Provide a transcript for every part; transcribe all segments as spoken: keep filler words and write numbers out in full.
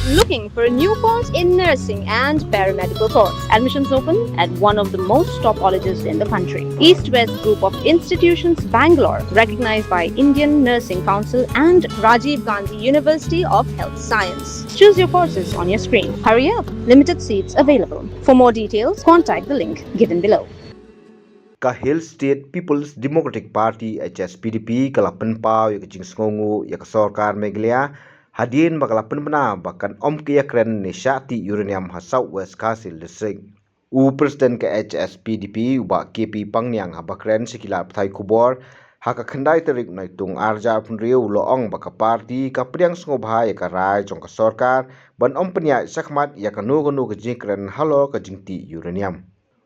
Looking for a new course in nursing and paramedical course? Admissions open at one of the most top colleges in the country. East West Group of Institutions, Bangalore, recognized by Indian Nursing Council and Rajiv Gandhi University of Health Science. Choose your courses on your screen. Hurry up, limited seats available. For more details, contact the link given below. Ka Hill State People's Democratic Party, H S P D P, ka la pynpaw ïa ka jingsngewnguh ïa ka sorkar Meghalaya hadien ba ka la pynbna ba kan ym ka ïakren ne shah tih uranium ha South West Khasi Hills District. U President ka H S P D P, u Bah K P Pangniang, haba kren sha ki lad pathai khubor ha ka khyndai tarik Naitung arhajar arphew hynriew, u la ong ba ka party ka pdiang sngewbha ïa ka rai jong ka sorkar ban ym pynïaid shakhmat ïa kano kano ka jingkren halor ka jingtih uranium.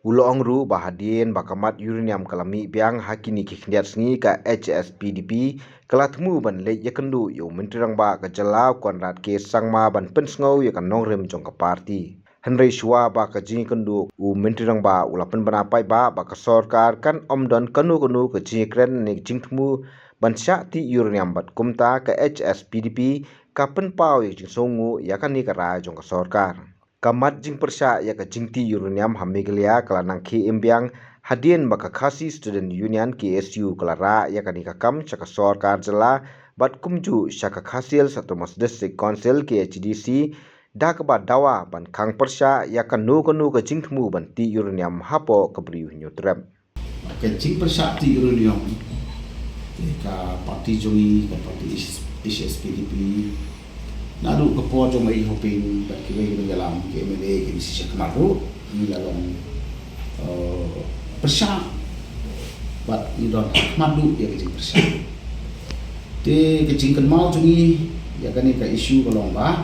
U la ong ruh ba hadien ba ka mat uranium ka la mih biang ha kine ki khyndiat sngi, ka H S P D P ka la thmu ban leit ïakynduh ïa u Myntri Rangbah ka jylla, u Conrad K Sangma, ban pynsngew ïa ka nongrim jong ka party. Hynrei shuwa ba ka jingïakynduh, u Myntri Rangbah u la pynbna paidbah ba ka sorkar kan ym don kano kano ka jingïakren ne jingthmu ban shah tih uranium, bad kumta ka H S P D P ka pynpaw ïa ka jingsngewnguh ïa kane ka rai jong ka sorkar. Ka mat jingpyrshah ïa ka jingtih uranium ha Meghalaya ka la nang khie im biang hadien ba ka Khasi Student Union, K S U, ka la rah ïa kane ka kam sha ka sorkar jylla bad kumjuh sha ka Khasi Hills Autonomous District Council, K H A D C, da kaba dawa ban khang pyrshah ïa kano kano ka jingthmu ban tih uranium hapoh ka Bri u Hynñiewtrep. Ka jingpyrshah tih uranium, te ka party jong ngi, ka party H S P D P, naduh ka por jong Mary Hoping bad kiwei ki nongïalam, ki M L A, ki M C shakhmat ruh, ngi la long, eh, pyrshah bad ngi don khmat duh ïa ka jingpyrshah. Te ka jingkynmaw jong ngi ïa kane ka issue ka long ba,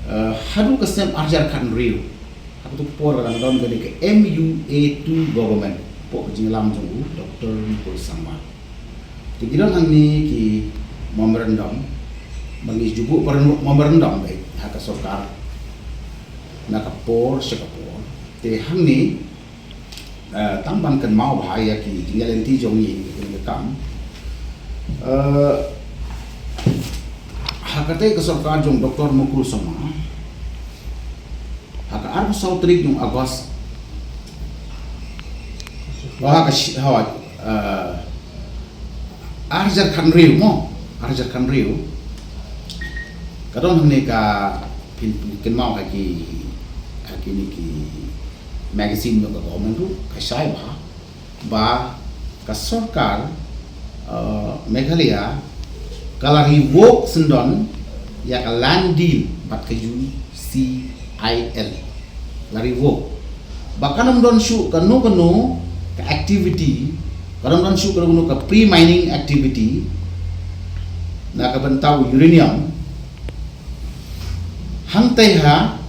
eh, haduh ka snem arhajar khathynriew, ha kato ka por ka dang don kane ka M U A two government hapoh ka jingïalam jong u Doctor Mukul Sangma. Te ki don hangne ki memorandum, ba ngi ju buh memorandum beit ha ka sorkar na ka por sha ka por. Te hangne, eh, tang ban kynmaw bha ïa ki jingïalehkai jong ngi ïa kane ka kam. Eh, ha katei ka sorkar jong Doctor Mukul Sangma, ha ka arphew saw tarik jong August, ha ka shi-, ha, eh, arhajar khathynriew mo, arhajar khathynriew, ka don hangne ka phin, phin kynmaw ha ki, ha kine ki magazine jong ka government ruh, ka shai bha ba ka sorkar, eh, Meghalaya ka la revoke syndon ïa ka land deal bad ka U C I L. La revoke. Ba kan ym don shuh kano kano ka activity, kan ym don shuh kano kano ka pre mining activity na ka bynta u uranium hangtei ha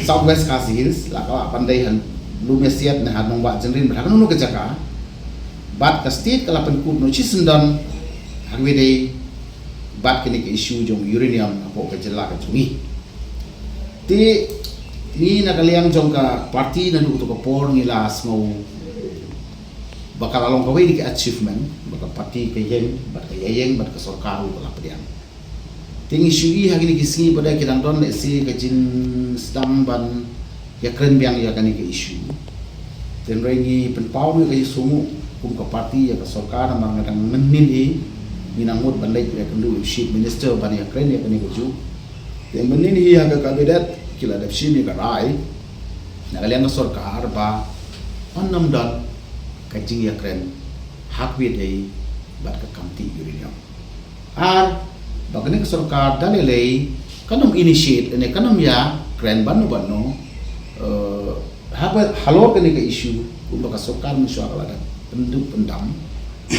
South West Khasi Hills, la ka lah ban dei ha Lumiasiat ne ha Nongbah Jynrin, bad ha kano kano ka jaka. Bad ka state ka la pynkut noh shisyndon ha kaba ïadei bad kane ka issue jong uranium hapoh ka jylla ka jong ngi. Te ngi na ka liang jong ka party naduh kato ka por ngi la sngew ba ka la long kawei na ki achievement ba ka party ka ïeng bad ka ïaïeng bad ka sorkar ruh ka la pdiang. Te ngi shu ïohi ha kine ki sngi ba dei ki dang don lehse ka jingsdang ban ïakren biang ïa kane ka issue. Te hynrei ngi pynpaw ruh ïa ka jingsngewnguh kum ka party ïa ka sorkar namar nga dang mynnin hi ngi nang mut ban leit ïakynduh ïa u Chief Minister ban ïakren ïa kane kajuh. Te mynnin hi ha ka cabinet ki la dep shim ïa ka rai na ka liang ka sorkar ba yn nym don ka jingïakren ha kaba ïadei bad ka kam tih uranium. Ar ba kane ka sorkar da lei lei kan ym initiate ne kan ym ïakren bad no bad no, eh, haba halor kane ka issue kumba ka sorkar mynshuwa ka la dep pynduh pyndam.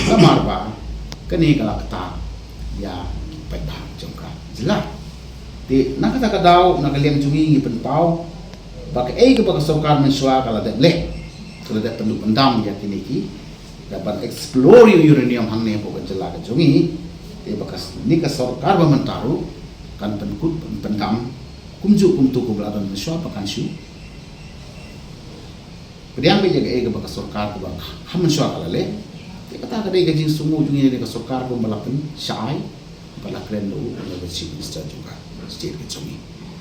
Namar ba kane ka la kata ïa ki paidbah jong ka jylla. Te na kata ka daw na ka liang jong ngi ngi pynpaw ba kaei kaba ka sorkar mynshuwa ka la dep leh, ka la dep pynduh pyndam ïa kine ki, da ban explore ïa u uranium hangne hapoh ka jylla ka jong ngi. Te ba kane ka sorkar ba mynta ruh kan pynkut pyn-, pyndam kumjuh kumto kumba la don mynshuwa ba kan shu pdiang beit ïa kaei kaba ka sorkar kaba ha mynshuwa ka la leh. Te kata ka dei ka jingsngewnguh jong ngi ïa kane ka sorkar kumba la pynshai, ba la kren da u Honourable Chief Minister jong ka. state ka jong ngi.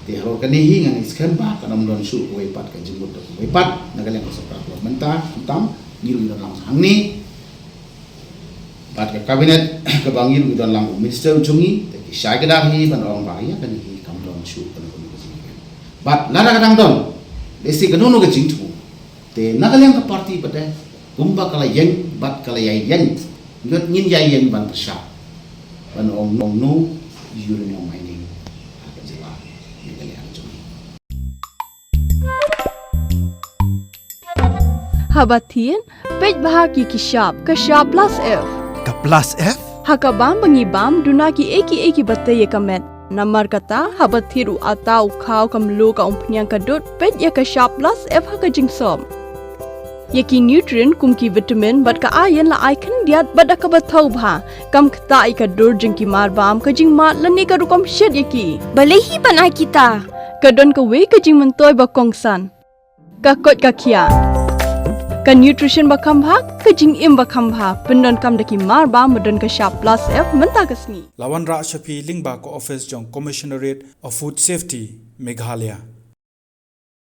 Te halor kane hi ngan ïa skhem ba kan ym don shuh kawei pat ka jingmut da kawei pat na ka liang ka sorkar ka mynta, khamtam ngi ruh ngi don lang hangne. Bad ka cabinet kaba ngi ruh ngi don lang u minister u jong ngi, te ki shai ka dak hi ban ong ba ïa kane hi kam don shuh kano kano ka jingkren. Bad lada ka dang don, lehse kano kano ka jingthmu. Te na ka liang ka party pat te, kumba ka la ïeng bad ka la ïai ïeng, ngi ruh ngin ïai ïeng ban pyrshah ban ong, ong no uranium mining ha ka jylla Meghalaya ka jong ngi. Haba thied, peit bha ki ki shap, ka shap plus F. Ka plus F? Ha ka bam ba ngi bam, duna ki ei ki ei kiba tei ïa ka met. Namar kata, haba thied u atta, u khaw, ka mluh, ka umphniang, ka dud, peit ïa ka shap plus F ha ka jingsop. Ïa ki nutrient kum ki vitamin bad ka iron la ai khyndiat bad da kaba thaw bha. Kam ktah ïa ka dur jong ki mar bam, ka jingmad lane ka rukom shet ïa ki. Balei hi ban ai kita? Ka don kawei ka jingmyntoi ba kongsan. Ka koit ka khiah. Ka nutrition ba kham bha, ka jingim ba kham bha, pyndonkam da ki mar bam ba don ka shap plus F mynta ka sngi. La wanrah sha phi lyngba ka office jong Commissionerate of Food Safety, Meghalaya.